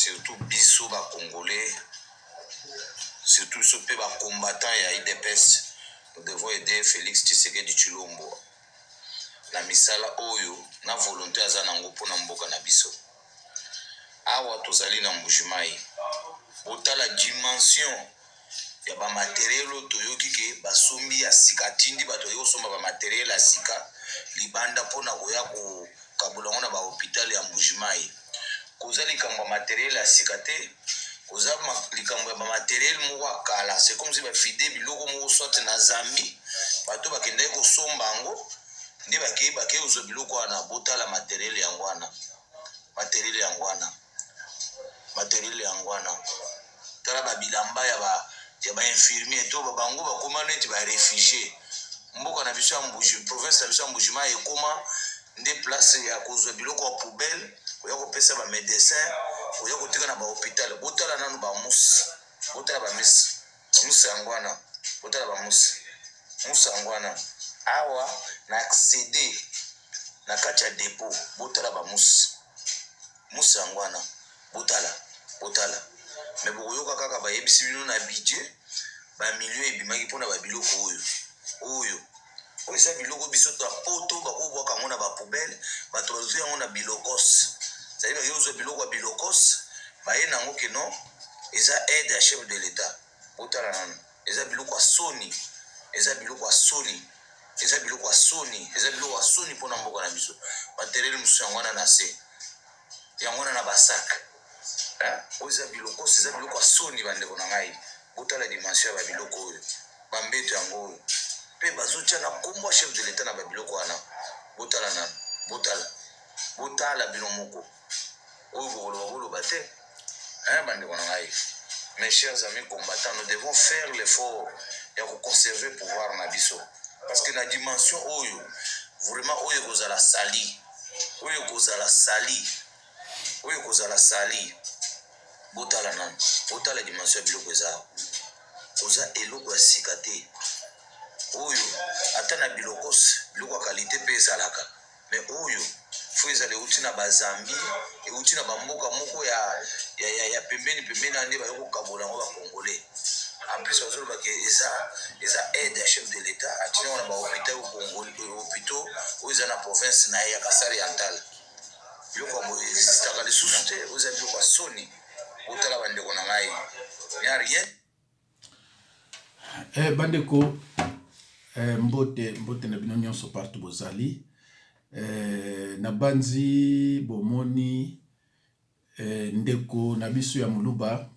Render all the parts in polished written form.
Surtout biso ba congolais, surtout biso pe ba combattants ya udps, nous devons aider Felix Tshisekedi Tshilombo na misala oyo na volonte aza nango pona mboka na biso. Awa tozali na Mbujimayi, botala dimension ya ba materiel oyo toyoki ke basombi ya sika, atindi bato baye kosomba ba materiel ya sika libanda pona koya kokabola yango na ba hopital ya Mbujimayi. Koza likambo ya materiel ya sika te, koza likambo ya ba materiel moko ya kala, c'est comme si ba vide biloko moko soit na Zambie, bato bakendaki kosomba yango nde bakei bakei kozwa biloko wana. Botala materiel yango wana, materiel yango wana, materiel yango wana. Tala ba bilamba ya ba ya ba infirmier to ba bango bakoma neti ba refugies. Mboka na biso ya Mbuji, province na biso ya Mbujimayi ekoma nde place ya kozwa biloko ya poubelle, koya kopesa ba medecins, koya koteka na ba hopital. Botala nanu ba mousse, botala ba mousse, mousse yango wana, botala ba mousse, mousse yango wana. Awa na acceder na kati ya depot, botala ba mousse, mousse yango wana, botala, botala. Mais bokoyoka kaka bayebisi bino na budget ba millions ebimaki pona ba biloko oyo, oyo. Oyo eza biloko biso ta poto bako bwaka yango na ba poubelle, bato bazwi yango na bilokos. C'est à dire bazo zwa biloko ya bilokos baye na yango que non eza aide ya chef de l'etat. Botala nanu, eza biloko ya soni, eza biloko ya soni, eza biloko ya soni, eza biloko ya soni pona mboka na biso. Materiel mosusu yango wana na se, yango wana na ba sac. Hein? Oyo eza bilokos, eza biloko ya soni ba ndeko na ngai. Botala dimension ya ba biloko oyo. Ba mbeto yango oyo pe bazo tia na kombo ya chef de l'etat na ba biloko wana. Botala nanu, botala, botala bino moko. Oyo bokoloba boloba te. Hein ba ndeko na ngai. Mes chers amis combattants, nous devons faire l'effort ya ko conserver pouvoir na biso. Parce que na dimension oyo, vraiment oyo ekozala sali. Oyo ekozala sali. Oyo ekozala sali. Botala nanu, botala dimension ya biloko eza awa. Oza eloko ya sika te. Oyo ata na bilokos, biloko ya qualite pe ezalaka. Mais oyo faut ezala euti na ba Zambie, euti na ba mboka moko ya ya ya, ya pembeni pembeni wana nde baye kokabola yango ba Congolais. En plus bazoloba ke eza eza aide ya chef de l'Etat atindi yango na ba hôpitaux congolais, hôpitaux oyo eza na province na ye ya Kasai Oriental. Biloko ya boye existaka lisusu te, oyo eza biloko ya soni. Botala ba ndeko na ngai, il n'y a rien. Eh, bandeko eh, mbote mbote na bino nyonso partout bozali eh, nabanzi bomoni eh, ndeko na biso ya moluba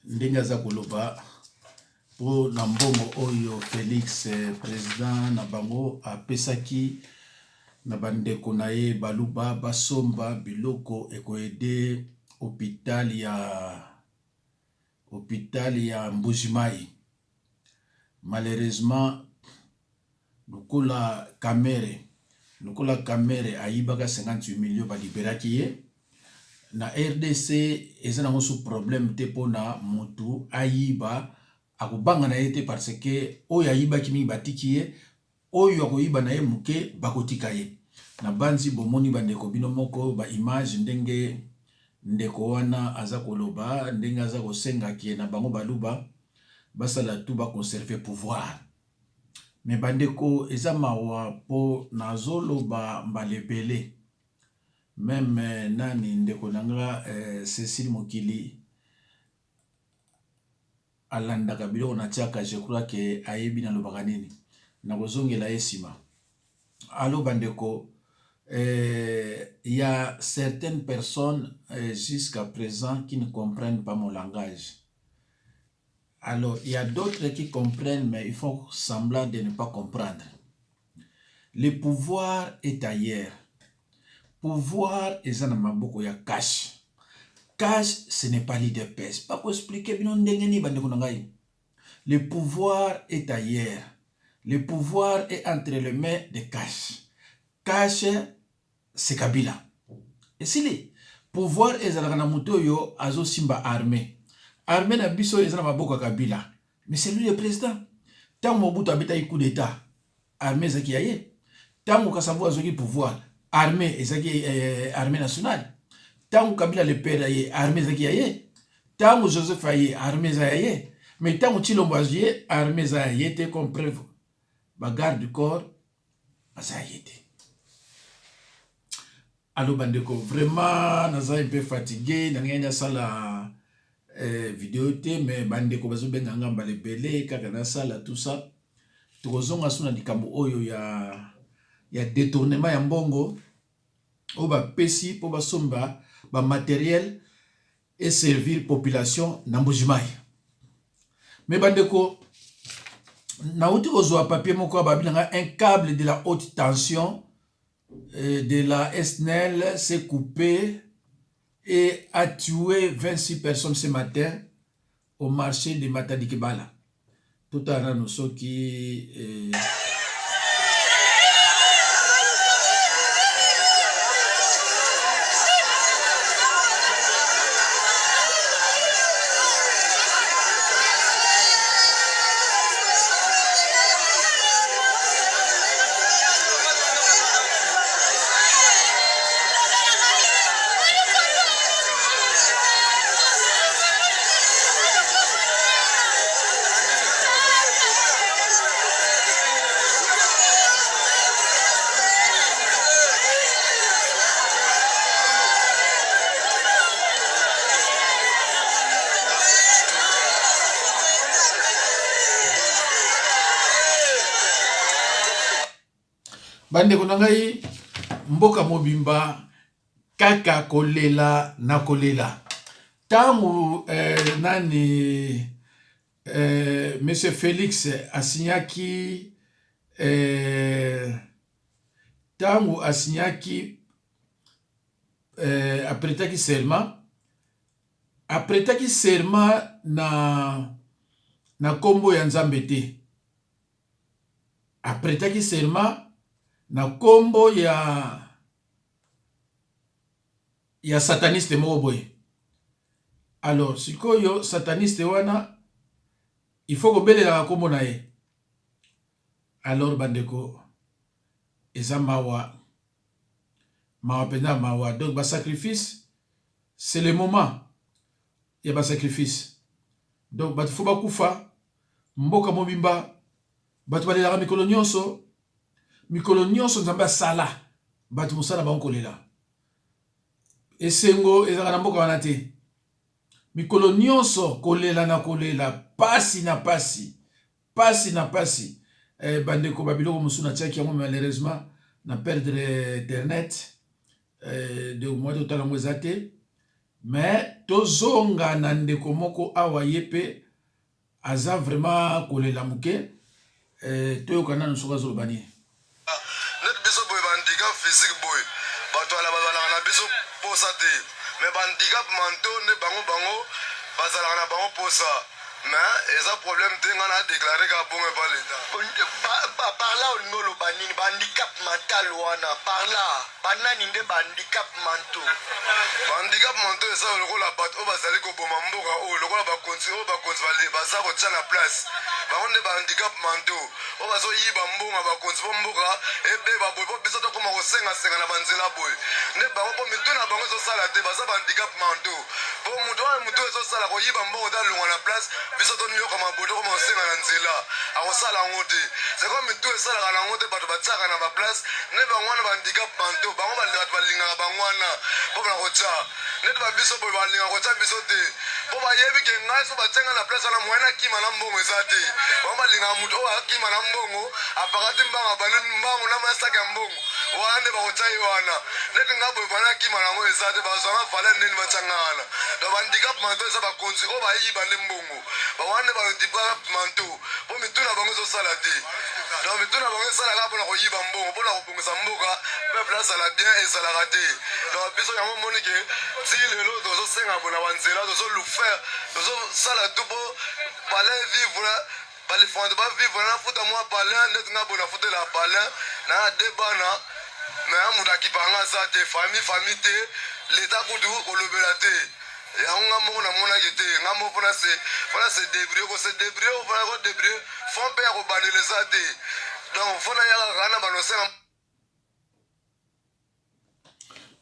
ndenge aza koloba mpo na mbongo oyo Felix eh, president na bango apesaki na bandeko na ye baluba basomba biloko ekoede hopital ya hopital ya Mbujimayi. Malheureusement lokola Kamere lokola Kamere ayibaka 58 millions ba liberaki ye na rdc eza nango su problème te pona mutu ayiba akobanga na ye te parce que oyo ayibaki mingi batiki ye Oyo akoyiba na ye moke bakotika ye. Nabanzi bomoni bandeko bino moko ba images ndenge ndeko wana aza koloba ndenge aza kosenga ke na bango baluba basala tout ba conserver pouvoir. Mais bandeko eza mawa po nazoloba mbala ebele meme nani ndeko na nga Cecile Mokili Alandaka biloko natiaka je crois que ayebi nalobaka nini. Nakozongela ye sima. Allo bandeko eh, il y a certaines personnes eh, jusqu'à présent qui ne comprennent pas mon langage. Alors, il y a d'autres qui comprennent, mais ils font semblant de ne pas comprendre. Le pouvoir est ailleurs. Pouvoir eza na maboko ya cash. Cash ce n'est pas l'UDPS. Bako expliquer bino ndenge nini bandeko na ngai. Le pouvoir est ailleurs. Le pouvoir est entre les mains de cash. Cash c'est Kabila. Esili. Pouvoir ezalaka na moto oyo azosimba armée. Armée na biso eza na maboko ya Kabila. Mais c'est lui le président. Tango Mobutu abetaki coup d'etat, armée ezalaki ya ye. Tango Kasavubu azwaki pouvoir, armée ezalaki eh, armée nationale. Ntango Kabila le père aye, armée ezalaki ya ye. Ntango Joseph aye, armée eza ya ye. Mais ntango Tshilombo aye, armée eza ya ye te. Comme preuve, ba garde du corps baza ya ye te. Alo bandeko, vraiment naza un peu fatigué, nalingai nasala video te, mais bandeko bazobenga nga mbala ebele kaka nasala tout ça. Tokozonga so na likambo oyo ya détournement ya mbongo oyo bapesi mpo basomba bamatériel et servir population na Mbujimayi. Mais bandeko, nauti kozwa papier moko, babi nanga un câble de la haute tension de la SNEL s'est coupé et a tué 26 personnes ce matin au marché de Matadi Kibala. Totala nano soki bandeko na ngai, mboka mobimba kaka kolela na kolela. Ntango nani, monsieur Félix asinyaki, ntango asinyaki, aprêtaki serment, aprêtaki serment na nkombo ya Nzambe te, aprêtaki serment na nkombo ya sataniste moko boye. Alors sikoyo sataniste wana, il faut kobelelaka nkombo na ye. Alors bandeko, eza mawa, mawa mpenza, mawa. Donc basacrifice, c'est le moment ya basacrifice. Donc bato faut bakufa, mboka mobimba bato balelaka mikolo nyonso, mikolo nyonso. Nzambe asala bato mosala bango kolela, esengo ezalaka na mboka wana te. Mikolo nyonso kolela na kolela, pasi na pasi, pasi na pasi. Bandeko, babiloko mosusu natiaki yango, malheureusement na perdre internet, donc mwa totala yango eza te. Mais tozonga na ndeko moko awa, ye mpe aza vraiment kolela moke. Toyoka nanu soki azoloba nini. Neti biso boye, bahandicap physique boye, bato ala bazalaka na biso posa te, mais bahandicap mentaux nde bango bazalaka na bango posa. Mais eza problème te, ngai na déclaré kaka bongo epa leta. Par là olingi oloba nini? Bahandicap mental wana, par là banani nde bahandicap mentaux? Bahandicap mentaux eza lokola bato oyo bazali koboma mboka oyo, lokola bakonzi oyo bakonzi baza kotia na place. Bango nde bahandicap mentaux oyo bazoyiba mbongo bakonzi mpo mboka ebeba boye, mpo biso tokóma kosengasenga na banzela boye. Nde bango, mpo mitu na bango ezosala te, baza bahandicap mentaux. Mpo moto wana motu ezosala koyiba mbongo te, alongwa na place, biso toniokama boye, tokóma kosenga na nzela, akosala yango te. C'est comme mitu esalaka nango te, bato batiaka na baplace nde bango wana bahandicap mentaux. Bango bato balingaka bango wana mpo na kotia neti babiso boye, balingaka kotia biso te mpo bayebi ke ngai so batia ngai na place wana, moyen nakima na mbongo eza te. Bango balingaka moto oyo akima na mbongo, apakati mbango, abandi mbango na masaki ya mbongo wana, nde bakotia ye wana. Neti ngai boye, bana akima nango eza te, bazwanga valeur ndeni batia ngai wana. Donc bahandicap mentaux eza bakonzi oyo bayiba nde mbongo, bango nde bahandicap mentaux, mpo mitu na bango ezosala te. Donc mitu na bango esalaka mpona koyiba mbongo, mpona kobongisa mboka peuple azala bien ezalaka te. Donc biso yango omoni ke ti lelo tozosenga bo na banzela, tozolufaire, tozosala tout mpo palin vivre, balifonte bavivre. Nafuta mwa palin ndeti nga boye, nafutela palin na de bana, mais moto akipanga aza te, famille te, leta kutu kolobela te. Yango nga moko namonaki te, nga moko mpona se débrouiller, kose débrouiller, mpona kodébrouiller fond mpe ya kobandela eza te. Donc fo nayaka kaka na banosenga.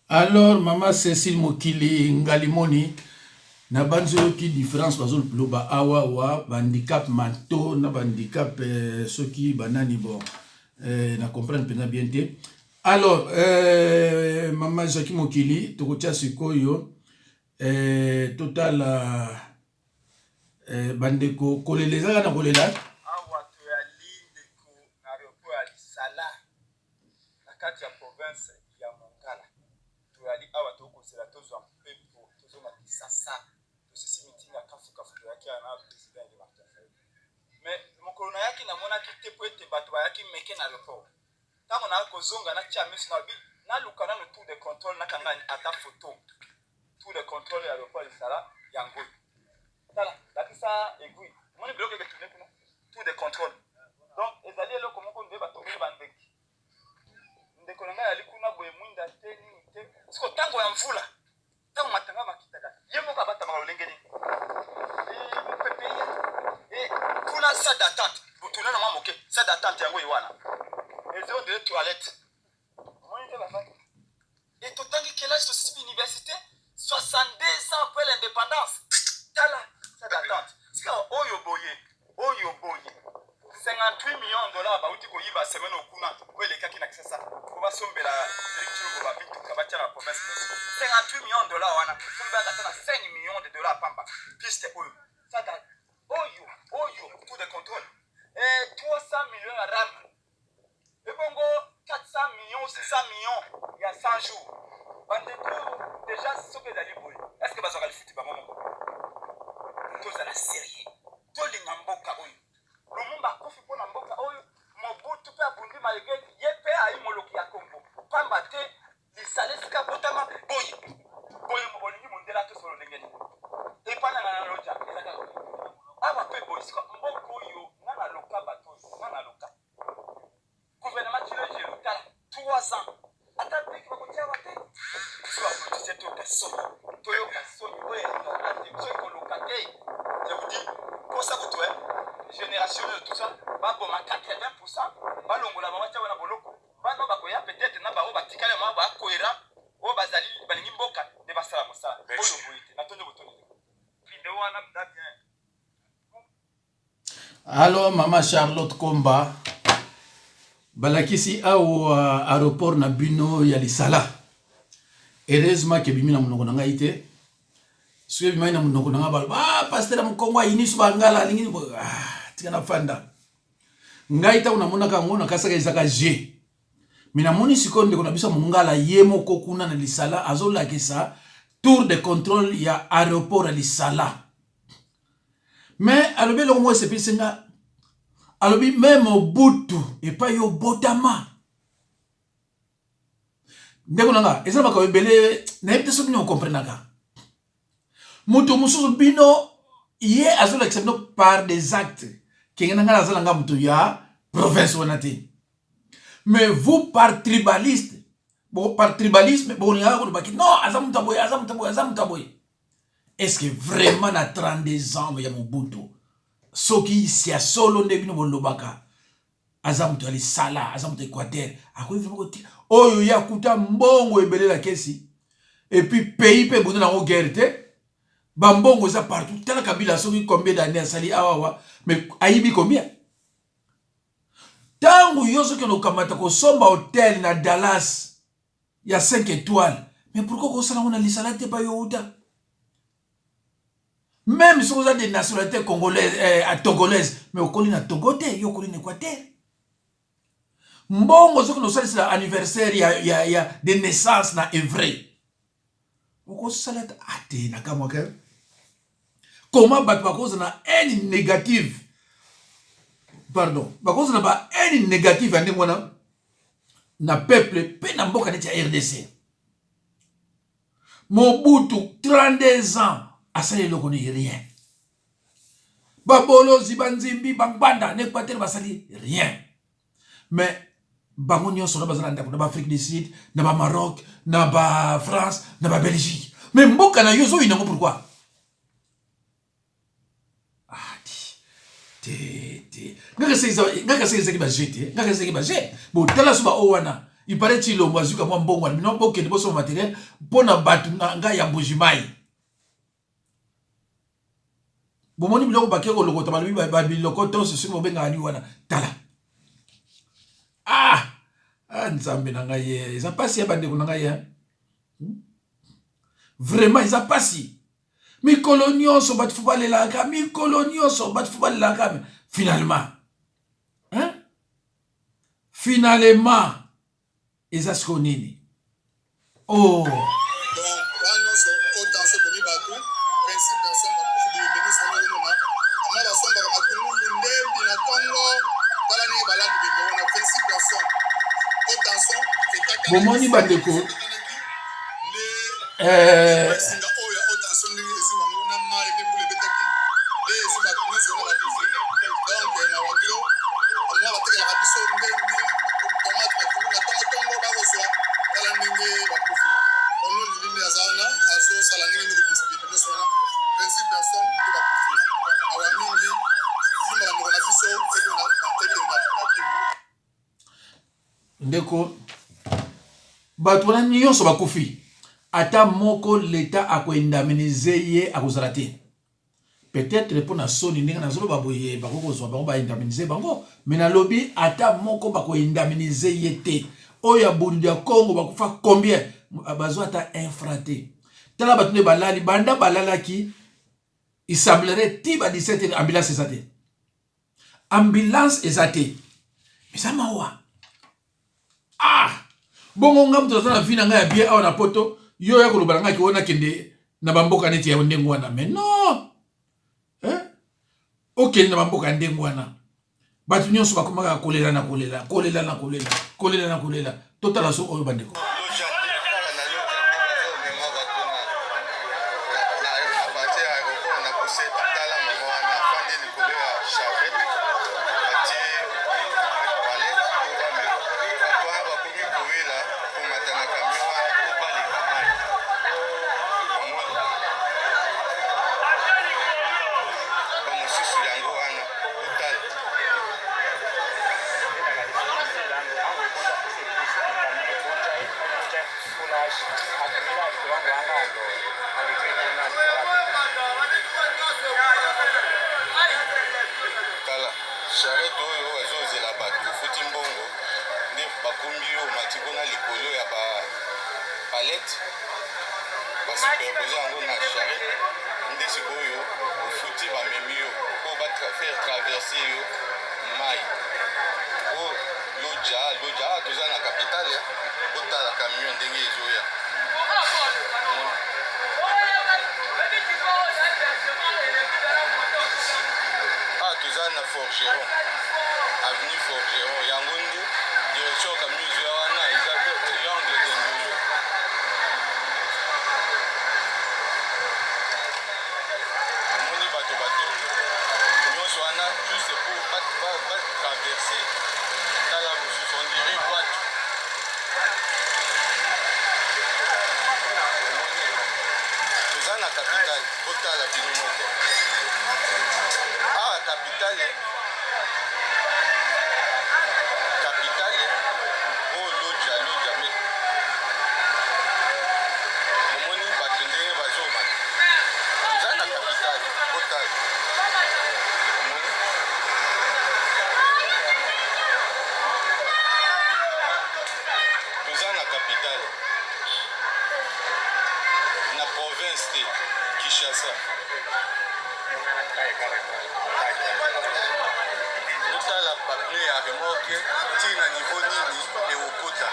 Alors mama Cecile Mokili Ngalimoni nabanzi oyoki difference bazoloba awa wa ba handicap mentaux na ba handicap eh, soki banani bon eh, na comprendre mpenza bien te. Alors eh, mama Jackie Mokili tokotia sikoyo eh, totala eh, bandeko kolela ezaka na kolela awa toyali ndeko na aeroport ya lisala na kati ya province ya Mongala. Toyali awa tokozela tozwa mpepo tozonga Kisasa. Tosisi meeting ya kafu kafu toyaki awa na president Eli Martin Fayulu. Mais mokolo nayaki namonaki te mpo ete bato bayaki meke na aeroport. Ntango nayaki kozonga natia miso na bi naluka nano tour de contrôle nakanga ata photo. Tour de contrôle ya aeroport ya Lisala yango oyo. Tala, lakisa aiguille. Omoni biloko eketune kuna? Tour de contrôle. Donc ezali eloko moko nde batongeli bandeke. Ndeko na ngai ali kuna boye mwinda te nini te. Siko tango ya mvula, tango matanga makitaka, ye moko abatamaka lolenge nini? Eh, mopepe ye. Eh, kuna salle d'attente. Botuna na mwa moke, salle d'attente yango ye wana. Eza on dirait toilette. Omoni te bafandi. Et totangi kelasi tosisi université 62 ans après l'indépendance. Tala salle d'attente. Sika oyo boye, oyo boye. 58 millions de dollars bauti koyiba semaine okuna oyo elekaki na Kinshasa po basombela Felix Tshilombo ba mituka batia na province nyonso. 58 millions de dollars wana soki bayaka ata na 5 millions de dollars pamba piste oyo sata oyo oyo tour de contrôle eh, 300 millions ya ram Ebongo 400 millions ou 600 millions ya 100 jours bandeko deja soki ezali boye est ce que bazwaka lifuti bango moko? Tozala serieux, tolinga mboka oyo. Lumumba akufi mpo na mboka oyo, Mobutu mpe abundi malgre ye mpe ayi moloki ya Congo pamba te lisala esika abotama boye boye olingi mondele atosa lolenge nini? Epa na nga na loja eza kaka awa mpe boye sika mboka oyo nga naloka bato oyo nga naloka Gouvernement Tshilejelu tala 3 ans ata biki bakotia awa te. Biso ba politiciens toyoka soni, toyoka soni oyo elingaka te, biso ekoloka te. Je vous dis, posa kutu eh, génération oyo tout ça baboma 80% balongola bango batia wana boloko, bana oyo bakoya peut-être na bango batikali mwa ba cohérent oyo bazali balingi mboka nde basala mosala oyo boye te. Natondi botondi video wana mda bien. Allo mama Charlotte Komba, balakisi awa aeroport na bino ya Lisala. Heureusement ke bimi na monoko na ngai te. Soki ebimaki na monoko na ngai baloba ah pasteur ya mokongo ayini so bangala alingi ah, tika na fanda. Ngai ntango namonaka yango nakasaka ezaka je. Mais namoni sikoyo ndeko na biso ya mongala ye moko kuna na Lisala azolakisa tour de contrôle ya aeroport ya Lisala. Mais alobi eloko moko esepelisi nga, alobi me Mobutu epai yo obotama. Ndeko na nga, eza na makambo ebele nayebi te soki bino okomprenaka. Moto mosusu bino ye azolakisa bino par des actes kenge na nga naza na nga moto ya province wana te. Mais vous par tribaliste, bon, par tribalisme bolingaka koloba ki non aza moto ya boye, aza moto ya boye, aza moto ya boye. Est-ce que vraiment na 32 ans ya Mobutu soki ya solo nde bino bolobaka aza moto ya lisala aza moto ya Equateur akoki vraiment kotika oyo ye akuta mbongo ebele na kesi et puis pays mpe ebunda nango guerre te bambongo eza partout tala Kabila soki combien d'années asali awa awa mais ayibi combien ntango yo soki okamata kosomba hotel na Dallas ya 5 étoiles mais pourquoi kosala yango na lisala te pa yo uta même soki oza de nationalité congolaise eh, togolaise mais okoli na togo te yo okoli na équateur mbongo soki nosalisela anniversaire ya, ya, ya de naissance na evre okosala te ate na kamwaka comment bato bakozala na haine négative pardon bakozala ba haine négative ya ndenge wana na peuple mpe na mboka neti ya rdc mobutu 32 ans asali eloko ni rien babolozi banzimbi bangbanda na equateur basali rien mais bango nyonso na baza na ndako na baafrique du sud na bamaroc na bafrance na babelgique mais mboka na yo ozoyina yango pourquoi ah, te te ngaka ezalaki baje te ngaka ezalaki baje botala so baoyo wana Il paraît Tshilombo azwi kamwa mbongo alobi non bokende bosomba materiel mpo na bato na ngai ya Mbuji-Mayi. Bomoni biloko bake kolokota balobi ba biloko to soki bobengaka nini wana tala. Ah! Ah Nzambe na ngai eh, eza pasi ya bandeko na ngai eh. Hmm? Vraiment eza pasi. Mikolo nyonso bato fo balelaka, mikolo nyonso bato fo balelaka finalement. Hein? Finalement eza sikoyo nini? Oh. Donc wana nyonso haute tension ebomi bato 26 personnes bakufi bibembe nyonso wana ozomona mama basombaka matungulu ndembi na ntongo tala ndenge balandi bibembe wana 26 personnes haute tension ekatanaki Bomoni bandeko ekatanaki nde eh, singa oyo ya haute tension ndenge ezwi bango na mai nde mbula ebetaki nde ezwi bato nyonso wana bakufi donc na waglo bamwa batekelaka biso ndembi tomate matungulu na ntongo ntongo bakozwa tala ndenge bakufi ono lili nde aza wana azosala ndenge nini kobisibebe nyonso wana 26 personnes nde bakufi mawa mingi limba bandeko na biso ekende na kimbo. Ndeko bato wana nyonso bakufi ata moko leta ako indemniser ye akozala te peut-etre mpo na soni ndenge nazoloba boye bakoki kozwa bango ba indemniser bango mais nalobi ata moko bako indemniser ye te oyo ya bundu ya Congo bakufa combien bazwa ata un franc te tala bato nde balali banda balalaki il semblerait ti ba 17 heures ambulance eza te ambulance eza te eza mawa ah bongo nga moto naza na vie na ngai ya bien awa na poto yo oya koloba na ngai ke nakende na bamboka neti ya ndenge wana mais non eh? Okende na bamboka ya ndenge wana bato nyonso bakomaka kolela na kolela kolela na kolela kolela na kolela totala so oyo bandeko. Tala charrette oyo azo zela batu ofuti mbongo nde bakumbi yo omati kuna likolo ya ba palette ba superpose yango na charrette nde sikoyo ofuti bamemi yo po ba faire traverser yo mayi o loja loja awa toza na capitale botala camion ndenge ezoya. Awa toza na Forgeron, avenue Forgeron, yango nde direction camion ezoya wana eza vers triangle de Ndolo. Omoni bato batondi nyonso wana juste pour ba, ba, ba traverser. Tala mosusu on dirait boîte. Toza na capitale, botala bino moko. Awa capitale, capitale oyo loja loja me omoni bato ndenge bazomata. Toza na capitale, botala. Omoni? Toza na capitale na province te Kinshasa. Botala ba pneu ya remorque ti na niveau nini ekokota.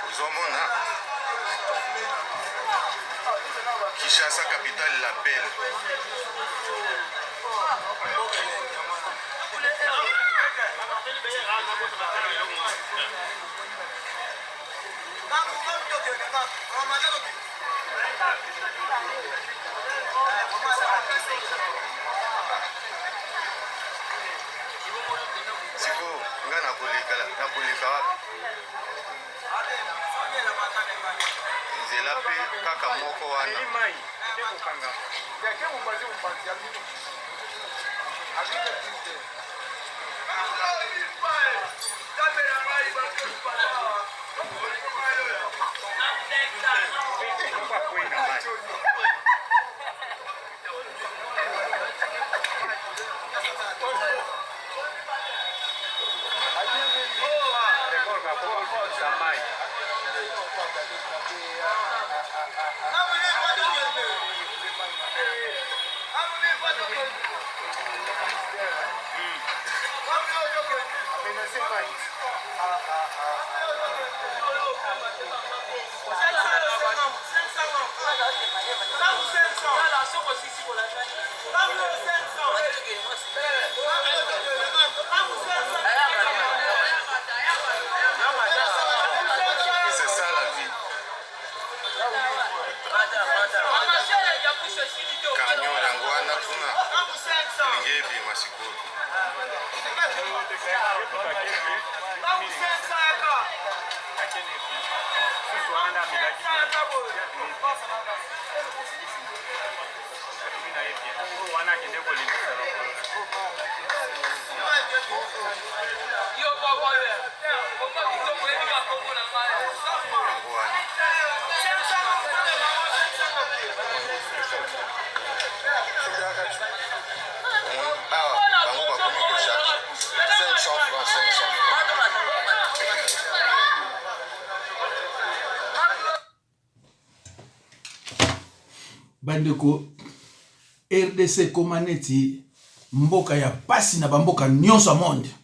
Ozomona Kinshasa capitale la belle. Sikoyo nga nakoleka nakoleka wapi? Nzela pe. Kaka moko wana. C'est ça la vie. Camion yango wana kuna elingi ebima sikoyo. Yango wana. Awa bango bakomi ko charge 500 francs 500 francs. Bandeko, rdc ekoma neti mboka ya pasi na bamboka nyonso ya monde.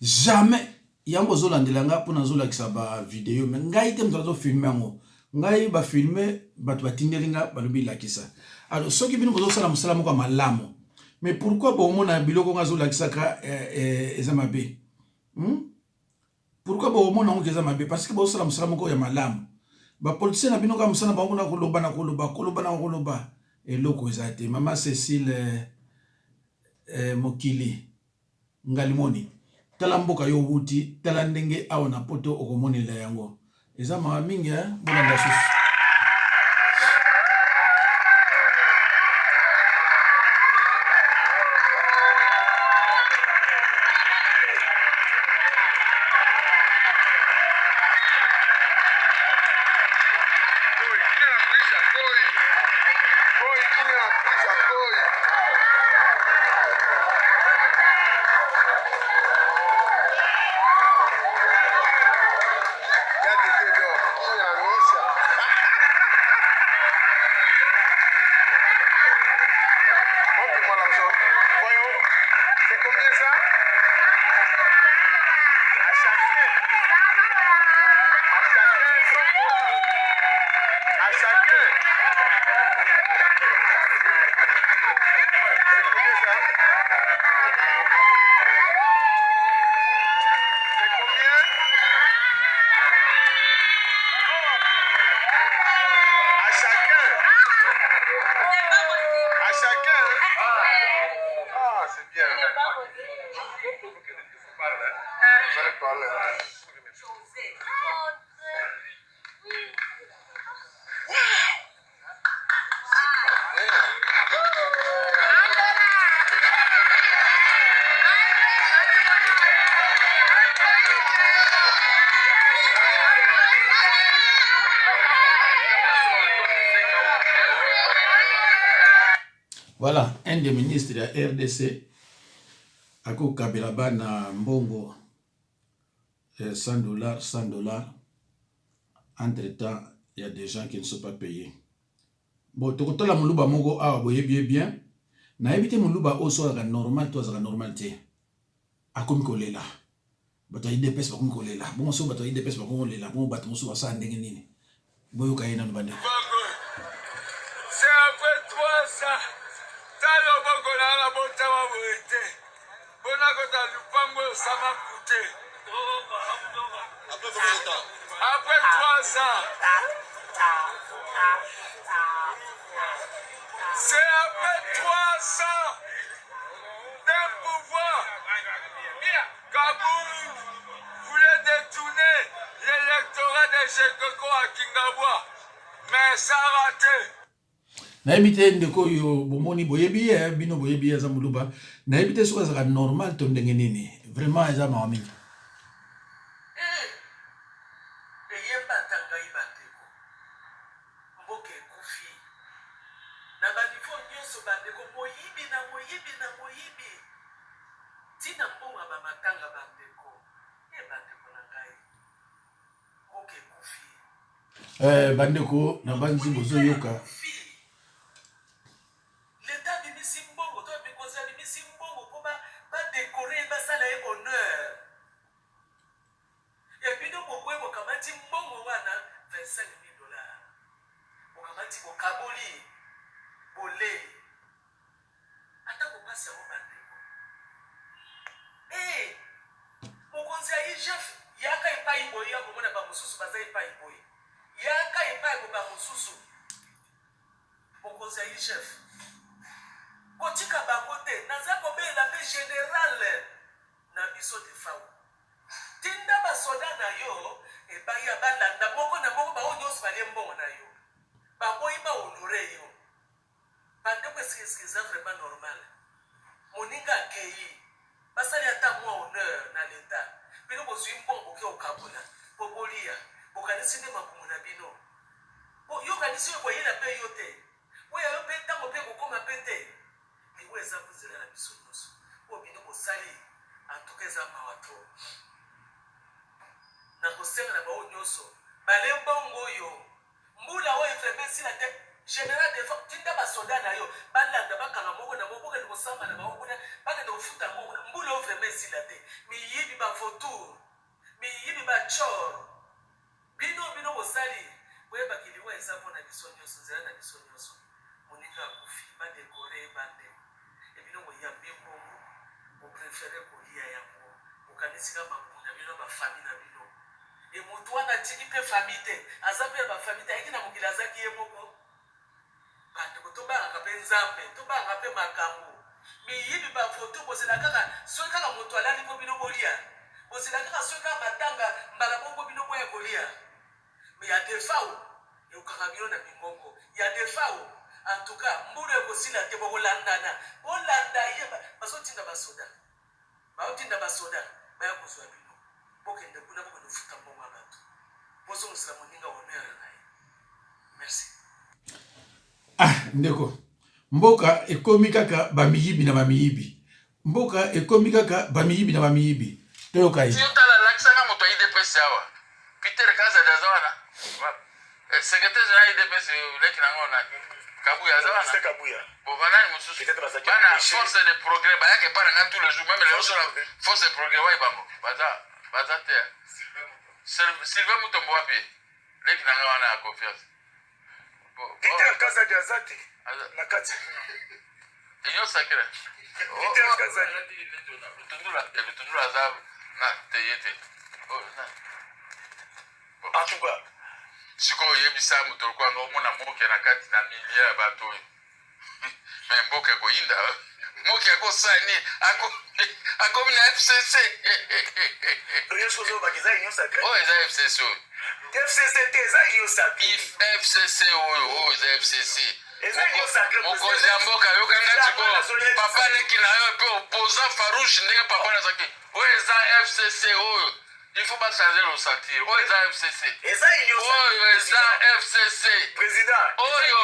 Jamais yango ozolandela nga mpo nazolakisa ba video, me ngai te moto azofilme yango. Ngai bafilme bato batindeli nga, balobi lakisa. Alors soki bino bozosala mosala moko ya malamu, mais pourquoi bomona biloko nga azolakisaka eh, eh, eza mabe? Pourquoi bokomona yango eza mabe? Parce que bozosala mosala moko ya malamu. Bapoliticien na bino kaka mosala bango na koloba na koloba koloba na koloba, eloko eza te. Mama Cecile eh, eh, mokili ngalimoni, tala mboka yo wuti, tala ndenge awa na poto okomonela yango, eza mawa mingi eh? Bolanda susu. C'est combien ça? À chacun. À chacun 100. À chacun. C'est combien ça? C'est combien? À chacun. À chacun. Ah, c'est bien. Vous allez parler. Hein? Voilà, un des ministres ya RDC akokabela bana mbongo 100 dollars, 100 dollars. Entre temps, il y a des gens qui ne sont pas payés. Bon, tokotala moluba moko awa, boyebi ye bien. Nayebi te moluba oyo so azalaka normal to azalaka normal te. Akomi kolela, bato ya UDPS bakomi kolela. Bongo so bato ya UDPS bakomi kolela, bongo bato mosusu basala ndenge nini? Boyoka ye nano, bandeko. C'est après 3 ans ta loboko na nga botama boye te mpona kota lupango oyo osama kute. Après 3 ans, c'est après 3 ans d'un pouvoir, Kaboul voulait détourner l'électorat de Jekoko à Kingabwa. Mais esala te. Nayebi te ndeko oyo bomoni boyebi ye eh, bino boyebi ye aza moluba nayebi te soki azalaka normal to ndenge nini vraiment eza mawa mingi. Eh! Eyemba ata ngai ba ndeko. Mboka ekufi. Na ba niveau nionso ba ndeko moyibi na moyibi na moyibi. Ti na mbongo ya ba matanga ba ndeko. Eh ba ndeko na ngai. Mboka ekufi. Eh, bandeko nabanzi bozoyoka. L'etat abimisi mbongo to mikonzi abimisi mbongo po ba ba decorer ye basala ye honneur et bino boboyi bokamati mbongo wana 25.000 dollars bokamati bokaboli bolei ata kopasi yango bandeko eh mokonzi ya IGF yaka epai boye ya komona ba mosusu baza epai boye yaka epai ya ba mosusu Mokonzi ya IGF kotika bango te naza kobelela pe general na biso Defao tinda ba soda na yo ebayi ya balanda moko na moko baoyo nionso balie mbongo na yo baboyi ba honore yo bandeko eske eza vraiment normal moninga akeyi basali ata mua honneur na l'etat bino bozui mbongo boke kokabola po bolia bokanisi nde mabumu na bino Po yo okanisi oyo ekoyela pe yo te? Po ya yo pe tango pe ekokoma pe te? Liwa eza po nzela na biso nioso. Oyo bino bosali en tout cas eza mawa trop. Nakosenga na baoyo nioso bale mbongo oyo mbula oyo vraiment esila te. General Defao tinda ba soda na yo balanda bakanga moko na moko bokende kosamba na bango kuna bakende kofuta mbongo kuna mbula oyo vraiment esila te. Miyibi ba vautours miyibi ba tshor. Bino bino bosali boyeba ke liwa eza pona biso nioso nzela na biso nioso moninga akufi ba decore ye ba ndeko et bino boyambi mbongo bo prefere kolia yango bokanisi kaka mabumu na bino na ba famille na bino et mutu wana atiki pe famille te aza pe ya ba famille te ayaki na mokili azaki ye moko Ba ndeko tobangaka pe nzambe tobangaka pe makambu miyibi ba vautour bozela kaka soki kaka mutu alali po bino bolia bozela kaka soki kaka matanga mbala moko po bino boya kolia mais ya defao ekokanga bino na mingongo ya defao en tout cas mbula ekosila te bokolandana bolanda ye bazotinda ba soda baotinda ba soda baya kozua bino bokende kuna bokende kofuta mbongo ya batu bozongisela moninga honneur na ye merci. Ah ndeko mboka ekomi kaka ba miyibi na ba miyibi mboka ekomi kaka ba miyibi na ba miyibi toyoka ye. Yo tala lakisa nga moto ya udps awa Peter Kazadi aza wana eh, secrétaire général udps leki na ngo nani Kabuya aza wana Kabuya bon banani mosusu bana force de progrès bayaka epai na nga tous les jours meme lelo sola force de progrès wayi bango baza baza te Sylvain Mutombo wapi leki na nga wana ya confiance Peter Kazadi aza te na kati. Union sacrée. Peter oh, oh. Kazadi. Lutundula, eh, Lutundula aza na te ye te. Oh, na. En tout cas. Sikoyo oyebisa moto lokola nga omona moke na kati na milieu ya bato oyo. Mais mboka ekoyinda. Moke akosala nini? Akomi na FCC. Oyo soki ozobaka eza union sacrée. Oyo eza FCC oyo. FCC te eza union sacrée. FCC oyo oyo eza FCC. Eza union sacrée. Mokonzi ya mboka yoka nga sikoyo papa leki na yo mpe opposant farouche ndenge papa nazalaki oyo eza FCC oyo Il faut ba changer l'ossature. Oyo eza FCC. Eza union Oyo eza FCC. President. Oyo.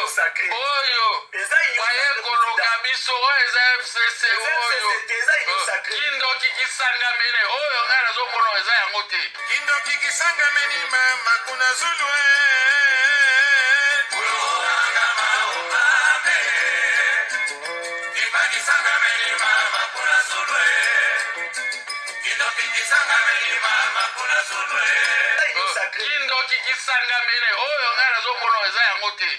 Oyo. Eza union Baye koloka biso oyo eza FCC oyo. Eza union sacrée. Kindoki kisangamene oyo ngai nazomona eza yango te. Kindoki kisangameni mama kuna zulu Kindoki kisangamene oyo ngai nazomona eza yango te.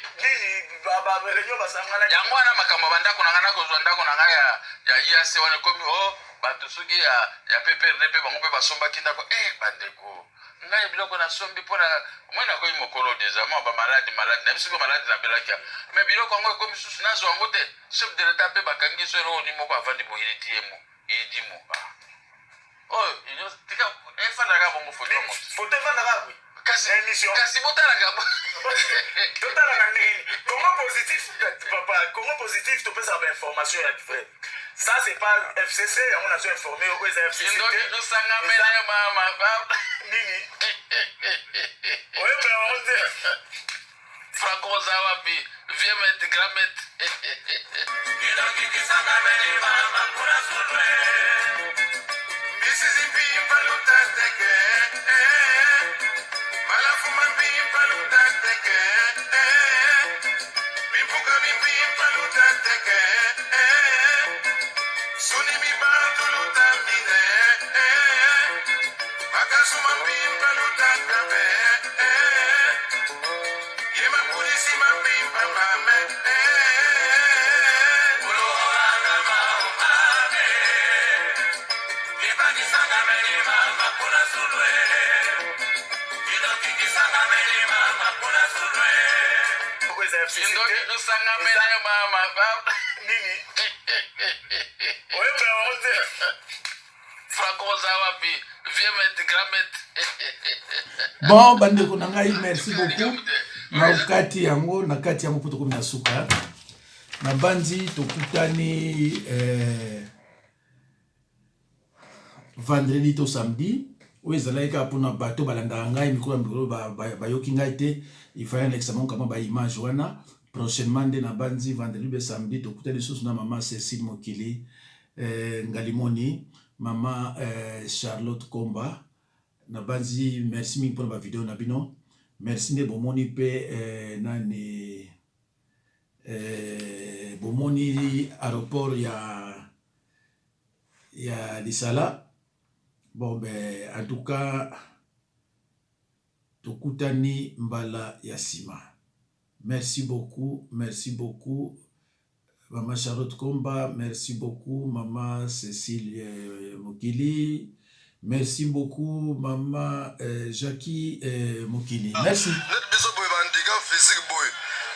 Yango wana makambo ya bandako na ngai nakozwa ndako na ngai ya, ya IAC wana ekomi o oh, bato soki ya, ya PPRD mpe bango mpe basombaki ndako eh, bandeko ngai biloko nasombi mpo na moi nakomi mokolo deja mwa bamaladi maladi na biso mpe maladi nabelaki me biloko yango ekomi susu nazwa yango te chef de l'etat mpe bakangi so eloko ni moko avandi boye neti ye mo edimo ah. oyo tika efandaka bongo foto foto efandaka boye. Kasi Na émission. Kasi botalaka. Totalaka ndenge nini? Congo Positif, papa, Congo Positif, topesaka bainformation ya vrai. Ça, c'est pas FCC yango nazo informe oyo eza FCC Kindoki te. tosangamene mama. Nini oyeba yango te? Franco oza wapi? Vieux maître, grand maître. Oyo eza FCC Kindoki te. tosangamene mama. Nini oyeba yango te? Franco oza wapi? Vieux maître, grand maître. Bon, bandeko na ngai, merci beaucoup. Na kati yango, na kati yango mpo tokomi na suka. Nabanzi tokutani vendredi to samedi. Oyo ezalaki kaka mpona bato balandaka ngai mikolo ya mikolo, bayoki ngai te, ifale nalekisa bango kama baimage wana. Prochainement nde nabanzi vendredi mpe samedi tokutani lisusu na mama Cécile Mokili, Ngalimoni, mama Charlotte Komba. Nabanzi merci mingi mpona bavideo na bino. Merci nde bomoni mpe nani, bomoni aéroport ya Lisala. Bon ben, en tout cas tokutani mbala ya nsima. Merci beaucoup, merci beaucoup mama Charlotte Komba, merci beaucoup mama Cécile Mokili, merci beaucoup mama Jackie Mokili, merci. Neti biso boye, bahandicap physique boye,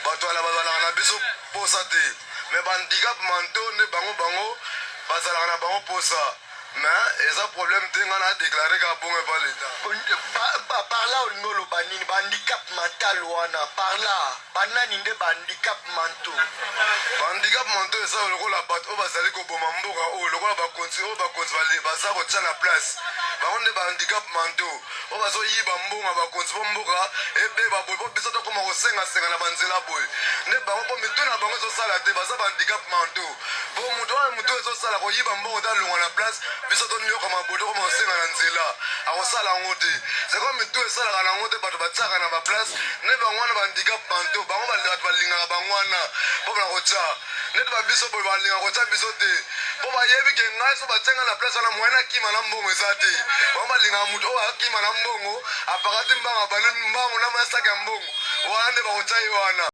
bato ala bazalaka na biso posa te, mais bahandicap mentaux nde bango bazalaka na bango posa. Mais eza problème te, ngai na déclaré kaka bongo epa leta. Par là olingi oloba nini? Bahandicap mental wana, par là banani nde bahandicap mentaux? Bahandicap mentaux eza lokola bato oyo bazali koboma mboka oyo, lokola bakonzi oyo bakonzi baza kotia na place. Bango nde bahandicap mentaux oyo bazoyiba mbongo ya bakonzi mpo mboka ebeba boye, mpo biso tokóma kosengasenga na banzela boye. Nde bango, mpo mitu na bango ezosala te, baza bahandicap mentaux. Mpo moto wana motu ezosala koyiba mbongo te, alongwa na place, biso tonyokama boye, tokóma kosenga na nzela, akosala yango te. C'est comme mitu esalaka nango te, bato batiaka na baplace nde bango wana bahandicap mentaux. Bango bato balingaka bango wana mpo na kotia neti babiso boye, balingaka kotia biso te mpo bayebi ke ngai so batie ngai na place wana, moyen nakima na mbongo eza te. Bango balingaka moto oyo akima na mbongo, apakati mbango, abandi mbango na masaki ya mbongo wana, nde bakotia ye wana.